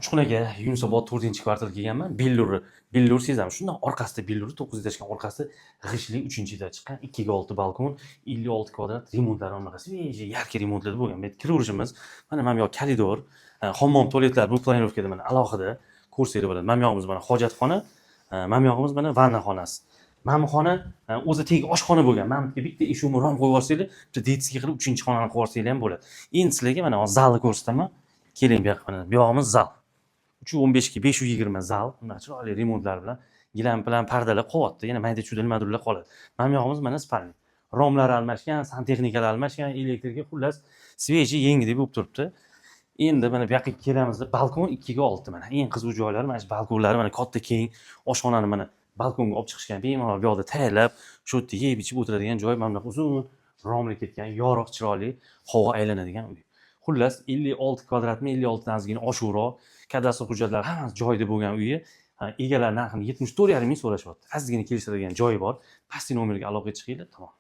Uchxonaga, Yunusobod, to'rtinchi kvartalga kelganman. Billurni, billur sezamiz. Shundan orqasida billuri, to'qqiz этаж ga orqasida g'ishtli uchinchi этаж chiqqan, 2 ga 6 balkon, 56 kvadrat. Remontlari unaqa свежий, яркий remontlarda bo'lgan. Bu yerga kiraverishimiz, mana bu yoq koridor, hammom, tualetlar bu планировка da mana alohida ko'rsanglar bo'ladi. Mana bu yog'imiz mana hojatxona, mana bu yog'imiz mana vanna xonasi. Mana bu xona o'zi tegi oshxona bo'lgan. Mana bu yerga bitta eshikni rom qo'yib yuborsanglar, bitta детский qilib uchinchi xonani qilib yuborsanglar ham bo'ladi. Endi sizlarga mana hozir zalni ko'rsataman. Keling, bu yoqqa. Mana bu yog'imiz zal, 3,15 ga 5,20 zal. Bunaqa chiroyli remontlar bilan, gilam bilan pardalar qolyapti, yana mayda chuyda nimadirlar qoladi. Mana bu yog'imiz mana спальня. Romlar almashgan, santexnikalar almashgan, elektrika, xullas, свежий, yengidek bo'lib turibdi. Endi mana bu yoqqa kelamizda, balkon 2 ga 6. Mana eng qiziq joylari mana shu balkonlari, mana katta, keng oshxonani mana balkonga olib chiqishgan. Bemalol bu yoqda tayyorlab, shu yerda yeb ichib o'tiradigan joy. Mana bunaqa uzun romli ketgan, yorug', chiroyli, havo aylanadigan uy. Xullas, 56 kvadratmi, 56dan ozgina oshiqroq, kadastr hujjatlari hammasi joyida bo'lgan uyi. Ha, egalari narxini 74,5 ming so'rashyapti, ozgina kelishtiradigan joyi bor. Pastki nomerga aloqaga chiqinglar. Tamom.